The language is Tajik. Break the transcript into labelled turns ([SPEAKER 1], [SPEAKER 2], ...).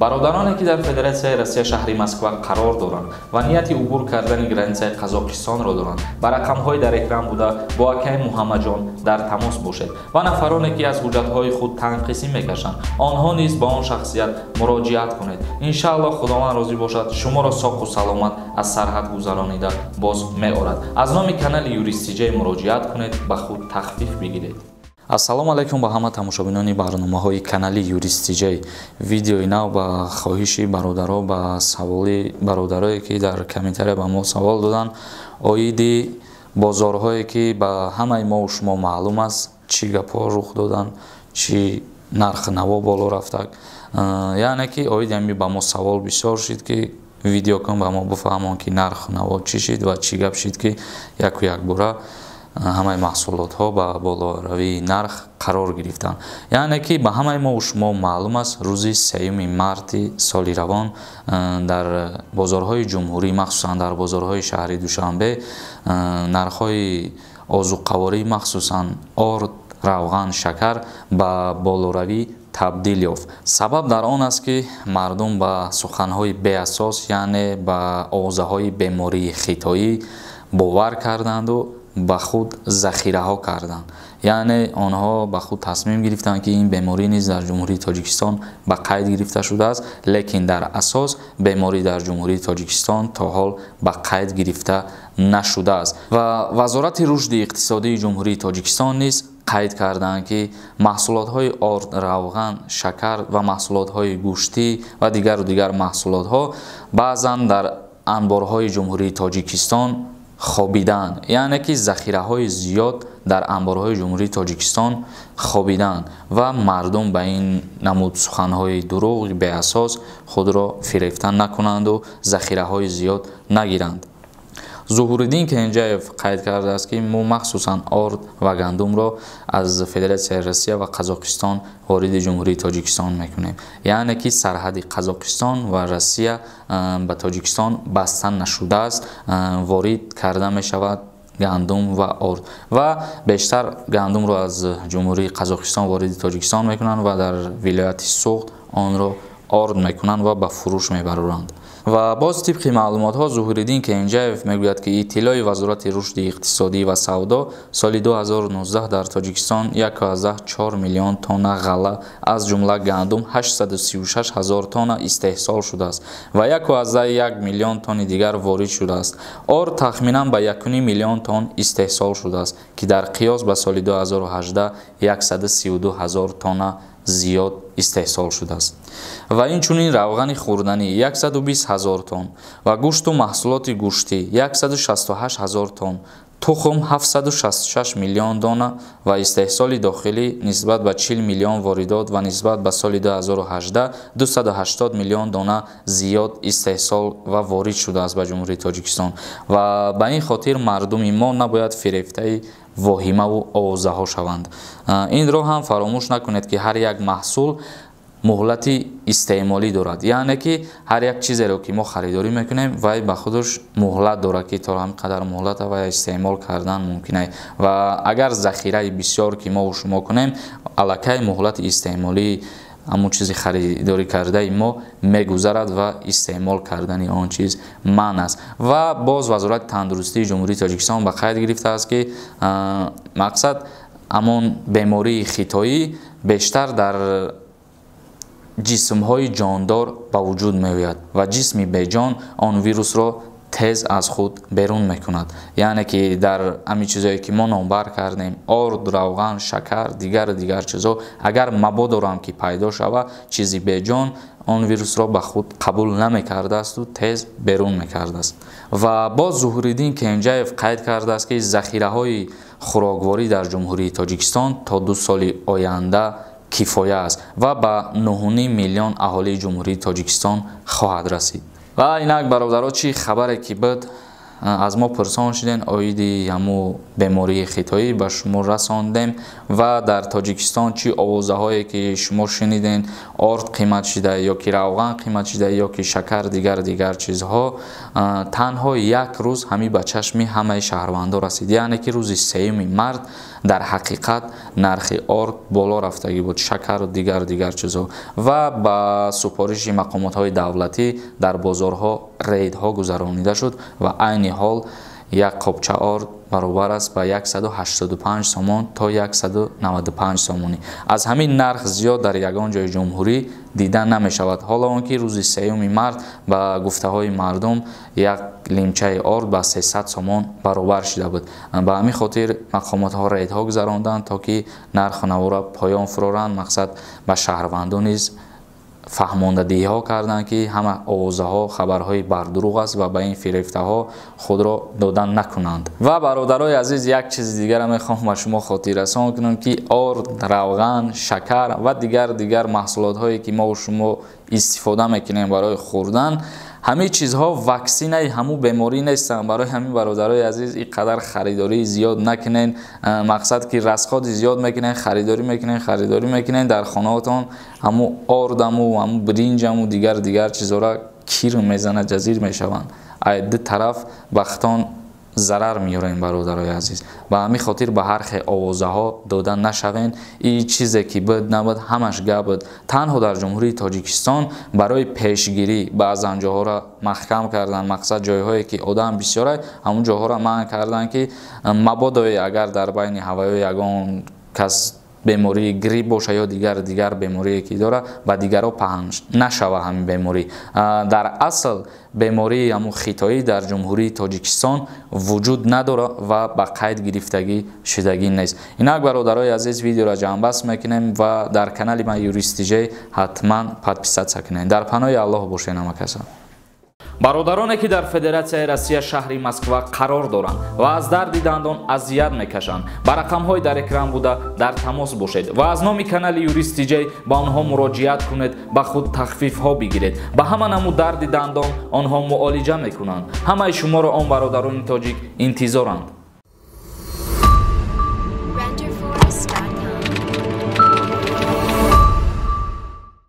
[SPEAKER 1] Бародароне, ки дар Федератсияи Россия, шаҳри Москва қарор доранд ва нияти убур кардани границаи Қазоқистонро доранд, ба рақамҳои дар экран буда бо акаи Муҳаммаджон дар тамос бошед. Ва нафароне, ки аз ҳуҷҷатҳои худ танқисӣ мекашанд, онҳо низ ба он шахсият муроҷиат кунед. Иншааллоҳ, Худованд розӣ бошад, шуморо соқу саломат аз сарҳад гузаронида боз меорад. Аз номи канали Юристиҷай муроҷиат кунед, ба худ тахфиф бигиред. Ассалому алайкум ба ҳама тамошобинони барномаҳои канали Юристиҷай. Видеои нав ба хоҳиши бародаро, ба саволи бародарое, ки дар комментария ба мо савол доданд оиди бозорҳое, ки ба ҳамаи мову шумо маълум аст, чӣ гапҳо рух доданд, чӣ нархи наво боло рафта. Яъне ки оиди ҳами ба мо савол бисёр шид, ки видео кун, ба мо бифаҳмон, ки нархи наво чӣ шид ва чӣ гап шид, ки яку якбора ҳамаи маҳсулотҳо ба болоравии нарх қарор гирифтанд. Яъне ки ба ҳамаи мову шумо маълум аст, рӯзи 3 марти соли равон дар бозорҳои ҷумҳурӣ, махсусан дар бозорҳои шаҳри Душанбе, нархҳои озуқаворӣ, махсусан орд, равған, шакар ба болоравӣ табдил ёфт. Сабаб дар он аст, ки мардум ба суханҳои беасос, яъне ба овозаҳои бемории хитоӣ бовар карданду ба худ захираҳо карданд. Яъне онҳо ба худ тасмим гирифтанд, ки ин беморӣ низ дар Ҷумҳурии Тоҷикистон ба қайд гирифта шудааст, лекин дар асос беморӣ дар Ҷумҳурии Тоҷикистон то ҳол ба қайд гирифта нашудааст. Ва Вазорати рушди иқтисодии Ҷумҳурии Тоҷикистон низ қайд карданд, ки маҳсулотҳои орд, равған, шакар ва маҳсулотҳои гӯштӣ ва дигару дигар маҳсулотҳо баъзан дар анборҳои Ҷумҳурии Тоҷикистон хобидаанд, яъне ки захираҳои зиёд дар анборҳои Ҷумҳурии Тоҷикистон хобидаанд ва мардум ба ин намуд суханҳои дурӯғ, беасос худро фирефта накунанду захираҳои зиёд нагиранд. Зуҳуриддин Кенҷаев қайд кардааст, ки мо махсусан орд ва гандумро аз Федератсияи Россия ва Қазоқистон вориди Ҷумҳурии Тоҷикистон мекунем. Яъне ки сарҳади Қазоқистон ва Россия ба Тоҷикистон баста нашудааст, ворид карда мешавад гандум ва орд. Ва бештар гандумро аз Ҷумҳурии Қазоқистон вориди Тоҷикистон мекунанд ва дар вилояти Суғд онро орд мекунанд ва ба фурӯш мебароранд. Ва боз тибқи маълумотҳо Зуҳуриддин Кенҷаев мегӯяд, ки иттилои Вазорати рушди иқтисодӣ ва савдо соли 2019 дар Тоҷикистон 1,4 миллион тонна ғалла, аз ҷумла гандум 836 ҳазор тонна истеҳсол шудааст ва 1,1 миллион тонни дигар ворид шудааст. Орд тахминан ба 1,5 миллион тонн истеҳсол шудааст, ки дар қиёс ба соли 2018 132 ҳазор тонна зиёд истеҳсол шудааст. Ва инчунин равғани хӯрданӣ 120 ҳазор тонн ва гӯшту маҳсулоти гӯштӣ 168 ҳазор тонн, тухм 766 миллион дона ва истеҳсоли дохилӣ нисбат ба 40 миллион воридот ва нисбат ба соли 2018 280 миллион дона зиёд истеҳсол ва ворид шудааст ба Ҷумҳурии Тоҷикистон. Ва ба ин хотир мардуми мо набояд фирефтаи воҳимаву овозаҳо шаванд. Инро ҳам фаромӯш накунед, ки ҳар як маҳсул муҳлати истеъмолӣ дорад, яъне ки ҳар як чизеро, ки мо харидорӣ мекунем, вай ба худаш муҳлат дорад, ки то ҳамин қадар муҳлата вай истеъмол кардан мумкин аст. Ва агар захираи бисёр ки мову шумо кунем, аллакай муҳлати истеъмолии ҳамон чизи харидорӣ кардаи мо мегузарад ва истеъмол кардани он чиз манъ аст. Ва боз Вазорати тандурустии Ҷумҳурии Тоҷикистон ба қайд гирифтааст, ки мақсад ҳамон бемории хитоӣ бештар дар ҷисмҳои ҷондор ба вуҷуд меояд ва ҷисми беҷон он вирусро тез аз худ берун мекунад. Яъне ки дар ҳамин чизое, ки мо номбар кардем, орд, равған, шакар, дигару дигар чизҳо, агар мабодорам ки пайдо шавад, чизи беҷон он вирусро ба худ қабул намекардаасту тез берун мекардааст. Ва боз Зуҳуриддин Кенҷаев қайд кардааст, ки захираҳои хӯрокворӣ дар Ҷумҳурии Тоҷикистон то 2 соли оянда кифоя аст ва ба 9,5 миллион аҳолии Ҷумҳурии Тоҷикистон хоҳад расид. Ва инак, бародаро, чӣ хабаре ки буд, Аз мо пурсон шуден оиди ҳаму бемории хитоӣ, ба шумо расондем. Ва дар Тоҷикистон чӣ овозаҳое ки шумо шуниден, орд қимат шида ё ки равған қимат шида ё ки шакар, дигар дигар чизҳо, танҳо як рӯз ҳамин ба чашми ҳамаи шаҳрвандо расид, яъне ки рӯзи 3 март дар ҳақиқат нархи орд боло рафтагӣ буд, шакару дигар дигар чизҳо. Ва ба супориши мақомотҳои давлатӣ дар бозорҳо рейдҳо гузаронида шуд ва айни ҳол як қопча орд баробар аст ба 185 сомон то 195 сомонӣ. Аз ҳамин нарх зиёд дар ягон ҷои ҷумҳурӣ дида намешавад. Ҳоло он ки рӯзи 3 март ба гуфтаҳои мардум як лимчаи орд ба 300 сомон баробар шуда буд. Ба ҳамин хотир мақомотҳо рейдҳо гузаронданд, то ки нарху наворо поён фуроранд. Мақсад ба шаҳрвандон низ фаҳмондадиҳиҳо карданд, ки ҳама овозаҳо хабарҳои бардурӯғ аст ва ба ин фирефтаҳо худро додан накунанд. Ва бародарои азиз, як чизи дигарро мехоҳам ба шумо хотиррасон кунам, ки орд, равған, шакар ва дигар дигар маҳсулотҳое ки мо шумо истифода мекунем барои хӯрдан, ҳамин чизҳо ваксинаи ҳамун беморӣ нестанд. Барои ҳамин бародарои азиз, ин қадар харидории зиёд накунен. Мақсад ки расходи зиёд мекунен, харидорӣ мекунен, харидорӣ мекунен, дар хонаҳотон ҳамун ордаму ҳамун биринҷаму дигар дигар чизҳоро кир мезанад, ҷазир мешаванд. Ай ду тараф бахтон зарар меорем, бародарои азиз. Ба ҳамин хотир ба ҳар хел овозаҳо дода нашавен. Ин чизе ки буд набуд, ҳамаш гап буд. Танҳо дар Ҷумҳурии Тоҷикистон барои пешгирӣ баъзан ҷоҳоро маҳкам кардан, мақсад ҷойҳое ки одам бисёрай, ҳамун ҷоҳоро манъ кардан, ки мабодое агар дар байни ҳавоё ягон кас бемории грипп боша ё дигар дигар беморие ки дора, ба дигарҳо паҳн нашава ҳамин беморӣ. Дар асл бемории ҳамун хитоӣ дар Ҷумҳурии Тоҷикистон вуҷуд надора ва ба қайд гирифтагӣ шудагӣ нест. Инак бародарои азиз, видеоро ҷамъбаст мекунем ва дар канали ман Юрист ТЖ ҳатман подписаться кунед. Дар паноҳи Аллоҳ бошед ҳама каса. Бародароне ки дар Федератсияи Россия шаҳри Москва қарор доранд ва аз дарди дандон азият мекашанд, ба рақамҳои дар экран буда дар тамос бошед ва аз номи канали Юрист ТЖ ба онҳо муроҷиат кунед, ба худ тахфифҳо бигиред. Ба ҳама намуд дарди дандон онҳо муолиҷа мекунанд. Ҳамаи шуморо он бародарони тоҷик интизоранд.